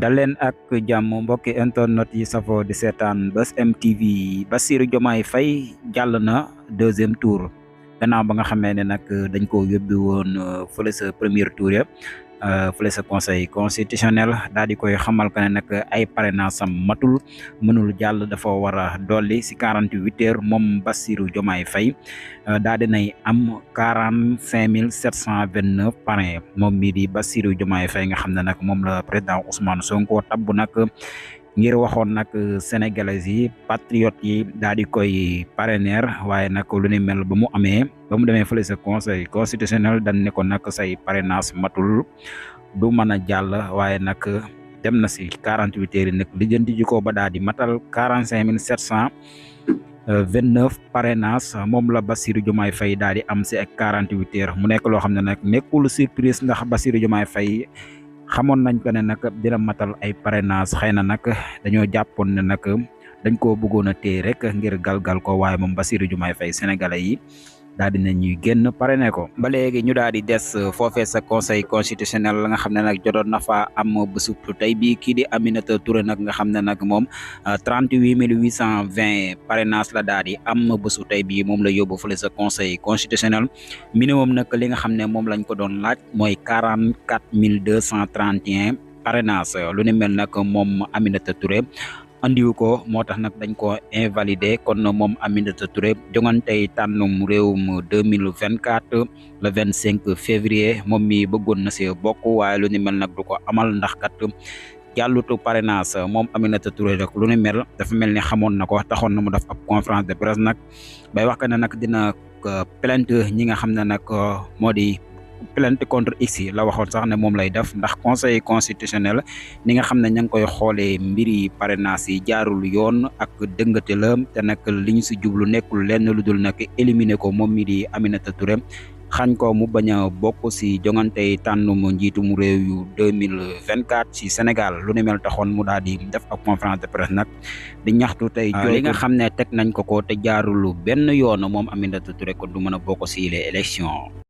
dal leen ak jàmm mbokki internet yi safoo di seetaan Buzz M TV. Bassirou Diomaye Faye jàll na deuxième tour gannaaw ba nga xamee ne nag dañ ko yóbbu woon fële sa premier tour ya fële sa conseil constitutionnel daal di koy xamal que ne nag ay parrainage am matul mënul jàll dafa war a dolli si 48 heures moom Bassirou Diomaye Faye daal di nay am 45 729 parrain moom mii di Bassirou Diomaye Faye nga xam ne nag moom la président Ousmane Sonko tabb nag ngir waxoon nag sénégalais yi patriotes yi daal di koy parrainer waaye nag lu ni mel ba mu amee ba mu demee fële sa conseil constitutionnel dañ ne ko nag say parrainage matul du mën a jàll waaye nag dem na si 48 heures yi nag lijjanti ji ko ba daal di matal 45 729 parrainage moom la Bassirou Diomaye Faye daal di am si ak 48 heures mu nekk loo xam ne nag nekkul surprise ndax Bassirou Diomaye Faye xamoon nañ ko ne nag dina matal ay parrainage xëy na nag dañoo jàppoon ne nag dañ koo bëggoon a téye rek ngir galgal ko waaye moom Bassirou Diomaye Faye sénégalais yi daal di ñuy génn parrainé ko. ba léegi ñu daal di des foofee sa conseil constitutionnel la nga xam ne nag jotoon na fa am bésub tey bii kii di Aminata Touré nag nga xam ne nag moom 38 820 parrainage la daal di am bésu tey bii moom la yóbbu fële sa conseil constitutionnel minimum nag li nga xam ne moom lañ ko doon laaj mooy 44 231 parrainage lu ni mel nag moom Aminata Touré andiwu ko moo tax nag dañ ko invalidé kon moom Aminata Touré jongantey tànnum réewum 2024 le 25 février moom mi bëggoon na see bokk waaye lu ni mel nag du ko amal ndax kat jàllutu parrainage moom Aminata Touré rek lu ni mel dafa mel ni xamoon na ko taxoon na mu def ab conférence de presse nag bay wax que ne nag dina plainte ñi nga xam ne nag moo di plainte contre X la waxoon sax ne moom lay def ndax conseil constitutionnel ni nga xam ne ña ngi koy xoolee mbiri parrainage yi jaarul yoon ak dëngate la te nag li ñu si jublu nekkul lenn lu dul nag éliminer ko moom mi di Aminata Touré xañ ko mu bañ a bokk si jongante tànnum njiitum réew yu 2024 ci Sénégal lu ni mel taxoon mu daal di def ak conférence de presse nag di ñaxtu tey li nga xam ne teg nañ ko te jaarul benn yoon moom Aminata Touré ko du mën a bokk si les élections